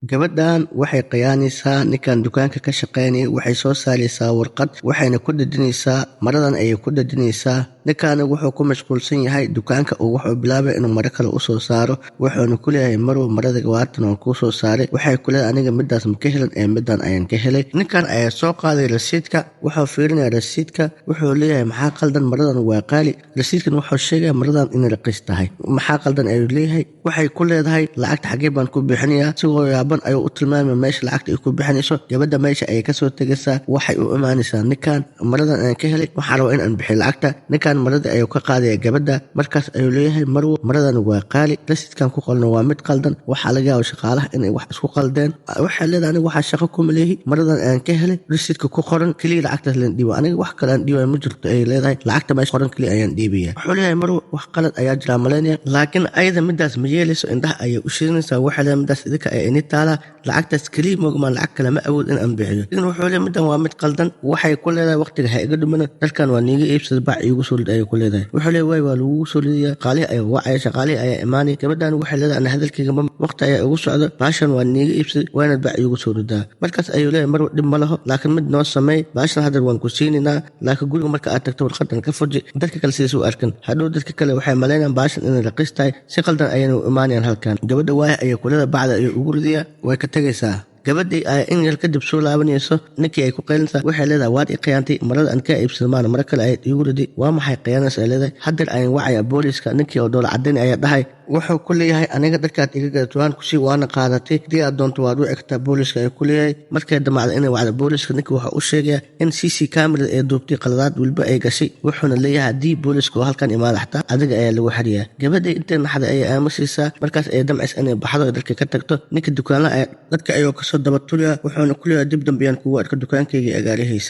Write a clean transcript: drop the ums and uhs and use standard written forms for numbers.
Gabadhan waxay khiyaanaysaa ninkan dukaanka ka shaqeynaya. Waxay soo saaraysaa warqad, waxayna ku dhejinaysaa maradan ayay ku dhejinaysaa. Ninkaana wuxuu ku mashquulsan yahay dukaanka oo wuxuu bilaabay inuu maro kale usoo saaro. Wuxuuna ku leeyahay, "Marwo, marada waatan waan kuu soo saaray." Waxay ku leedahay, "Aniga midaas ma ka helin ee midan ayaan ka helay." Ninkan ayaa soo qaaday rasiidka, wuxuu fiirinaya rasiidka, wuxuu leeyahay, "Maxaa qaldan? Maradan waa qaali, rasiidkan wuxuu sheegaya maradan inay raqiis tahay. Maxaa qaldan?" ayuu leeyahay. Waxay ku leedahay, "Lacagta xagee baan ku bixinayaa?" Sigoo yaaban ayuu u tilmaamay meesha lacagta ay ku bixinayso. Gabadha meesha ayay kasoo tegaysaa, waxay u imaanaysaa ninkan. "Maradan ayaan ka helay, waxaan rabaa in aan bixiyo lacagta." Ninkan maradii ayuu ka qaadaya gabadha. Markaas ayuu leeyahay, "Marwo, maradan waa qaali, rasiidkan ku qorna waa mid qaldan. Waxaa laga yaaba shaqaalaha inay wax isku qaldeen." Waxay leedahay, "Aniga waxaa shaqo kuma leehi, maradan ayaan ka helay, rasiidka ku qoran keliya lacagtaas leen dhiiba. Aniga wax kale aan dhiibaya ma jirto," ayay leedahay. "Lacagta meesha qoran keliya ayaan dhiibaya." Wuxuu leeyahay, "Marwo, wax qalad ayaa jira malaynaya." Laakiin ayada midaas ma yeelayso, indhaha ayay u shidanaysaa. Waxay leedahay, "Midaas idinka ayaa ini taalaa, lacagtaas keliya moogmaan, lacag kale ma awood in aan bixiyo." Wuxuu leeyahay, "Midan waa mid qaldan." Waxay ku leedahay, "Waqtiga ha iga dhumina, dharkan waa niiga iibsada, bac iigu soo rid," ayay ku leedahay. Wuxuu leeyahay, "Waay, waa lagugu soo ridayaa." Shaqaalihii ayaa wacaya, shaqaalihii ayaa imaanaya. Gabadhan waxay leedahay, "Ana hadalkayga ma waqti ayaa igu socda, baashan waa niiga iibsaday, waa inaad bac iigu soo ridaa." Markaas ayuu leeyahay, "Mar dhib ma laho, laakiin mid noo sameey. Baashan hadda waan ku siinaynaa, laakiin guriga marka aad tagto warqadan ka fuji, dadka kale sidaas u arkin. Hadhow dadka kale waxay malaynayaan baashan inay raqiis tahay, si qaldan ayayna u imaanayaan halkan." Gabadha waaya ayay ku leedahay, bacda ayuu ugu ridayaa, way ka tegaysaa. Gabadhii ayaa in yar kadib soo laabanayso. Ninkii ay ku qaylinaysaa, waxay leedahay, "Waad i khiyaantay, marada aan kaa iibsada maana maro kale ayaad iigu riday. Waa maxay khiyaanaysa?" ay leedahay. "Haddeer ayaan wacaya booliska." Ninkii oo dhoola caddayn ayaa dhahay, wuxuu ku leeyahay, "Aniga dharkaad iga gadato waan kusii, waana qaadatay. Hadii aad doonto waad wici kartaa booliska," ayuu ku leeyahay. Markay damacda inay wacdo booliska, ninkii wuxuu u sheegayaa in CC camerada ee duubtay qaladaad weliba ay gashay. Wuxuuna leeyahay, "Haddii booliska oo halkan imaada xataa adiga ayaa lagu xariyaa." Gabadhii intay naxday ayay aamusaysaa. Markaas ayay damcays inay baxdo ee dharka ka tagto. Ninka dukaanlaha ayaa dadka ayuu kasoo daba tulaya, wuxuuna ku leeyahay, "Dib dambeyaan kugu arka dukaankayga agaarahaysa."